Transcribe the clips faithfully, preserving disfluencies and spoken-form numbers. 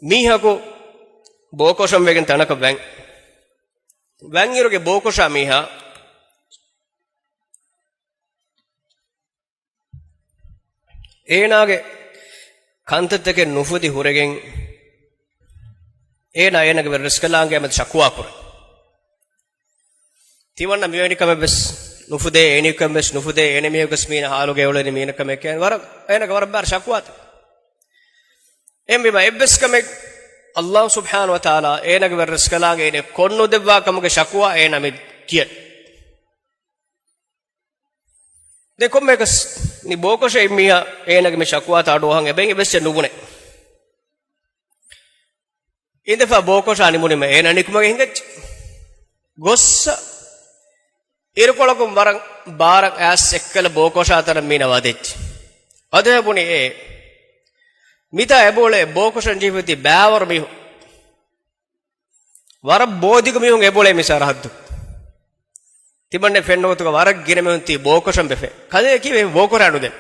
މީހަކު ބޯކޮށަން ވެގެން ތަނަކަށް ވަން. ވަންއިރުގެ ބޯކޮށާ މީހާ އޭނާގެ ކަންތައްތަކެއް ނުފުދި ހުރެގެން، އޭނާ އޭނާގެ ވެރިރަސްކަލާނގެ މެދު ޝަކުވާ ކުރޭ. ތިމަންނަ މިވެނި ކަމެއް ވެސް ނުފުދޭ، އެނިކަމެއް ވެސް ނުފުދޭ، އޭނަ މީހަކު ވެސް މީނަ ހާލުގަ އެއުޅެނީ މީނަ ކަމެއް ކިޔަން ވަރަށް، އޭނަގެ ވަރަށް ބާރަ ޝަކުވާތައް. އެހެންވީމަ އެއްވެސް ކަމެއް އައްލާހު ސުބްޙާނަހު ވަތަޢާލާ އޭނަގެ ވެރިރަސްކަލާނގެ އޭނަ ކޮށްނުދެއްވާ ކަމުގެ ޝަކުވާ އޭނަ މި ކިޔަން. ދެން ކޮންމެއަކަސް މި ބޯކޮށަ އެއްމީހާ އޭނަގެ މި ޝަކުވާތައް އަޑުއަހަން އެބައިން އެއްވެސް ނުބުނެ. އިނދެފަ ބޯކޮށާ ނިމުނީމަ އޭނަ ނިކުމެގެން ހިނގައްޖެ. ގޮއްސަ އިރުކޮޅަކުން ވަރަށް ބާރަށް އައިސް އެއްކަލަ ބޯކޮށާ ތަނަށް މީނަ ވަދެއްޖެ. ވަދެ ބުނި އޭ، މިތާ އެބައުޅޭ ބޯކޮށަން ޖެހިފައި ބައިވަރު މީހުން. ވަރަށް ބޯދިގު މީހުން އެބައުޅޭ މި ސަރަހައްދު. ތިމަންނެ ފެންނަ ގޮތުގަ ވަރަށް ގިނަ މީހުން ތީ ބޯކޮށަން ވެފަ. ކަލޭ ކީއްވެ ބޯކޮށާ ނުދެން؟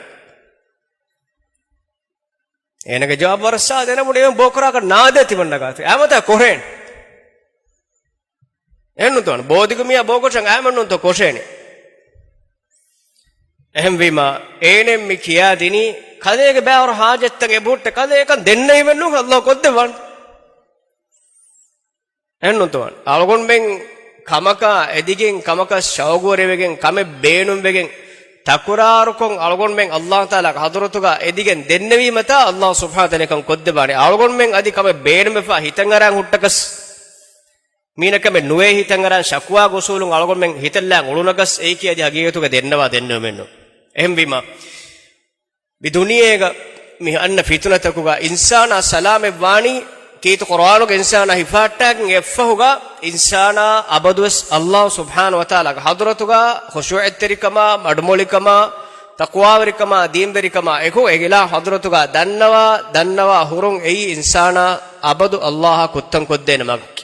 އޭނަގެ ޖަވާބު ވަރަށް ސާދަ. އޭނަ ބުނި އެ ބޯކޮށާކަށް ނާދޭ ތިމަންނަ ގާތު. އައިމަތާ ކޮށޭނެ. އެހެންނުތޯ؟ ބޯދިގު މީހާ ބޯކޮށަން އައިމަންނުންތޯ ކޮށޭނެ. އެހެންވީމަ އޭނެ މި ކިޔާ ދިނީ ކަލޭގެ ބައިވަރު ހާޖަތްތައް އެބަހުއްޓެ ކަލޭ އެކަން ދެންނެވިމެއްނު އައްލާހު ކޮށްދެއްވާނެ. އެހެންނުތޯ؟ އަޅުގަނޑުމެން ކަމަކާ އެދިގެން، ކަމަކަށް ޝައުގުވެރިވެގެން، ކަމެއް ބޭނުންވެގެން، ތަކުރާރުކޮށް އަޅުގަނޑުމެން އައްލާހު ތަޢާލާގެ ޙަޟްރަތުގަ އެދިގެން ދެންނެވީމަތާ، އައްލާހު ސުބްޙާނަހު ވަތަޢާލާ ކަން ކޮށްދެއްވާނެ. އަޅުގަނޑުމެން އަދި ކަމެއް ބޭނުމެފާ ހިތަށް އަރާން ހުއްޓަކަސް، މީނަ ކަމެއް ނުވޭ ހިތަށް އަރާން ޝަކުވާ ގޮސޫލުން އަޅުގަނޑުމެން ހިތަށްލާން އުޅުނަކަސް، އެއީކީ އަދި ހަގީގަތުގަ ދެންނަވާ ދެންނެވުމެއްނު. އެހެންވީމަ، މި ދުނިޔޭގަ މި އަންނަ ފިތުނަތަކުގަ އިންސާނާ ސަލާމަތްވާނީ، ކީރިތި ޤުރްއާނުގަ އިންސާނާ ހިފަހައްޓާގެން އެއްފަހުގަ، އިންސާނާ އަބަދުވެސް އައްލާހު ސުބްޙާނަހު ވަތަޢާލާގެ ޙަޟްރަތުގަ ޚުޝޫޢަތްތެރިކަމާ، މަޑުމޮޅިކަމާ، ތަޤްވާވެރިކަމާ، ދީންވެރިކަމާ އެކު އެ އިލާހު ޙަޟްރަތުގަ ދަންނަވާ، ދަންނަވާ ހުރުން އެއީ އިންސާނާ އަބަދު އައްލާހާ ކުއްތަން ކޮށްދޭނެ މަގަކީ.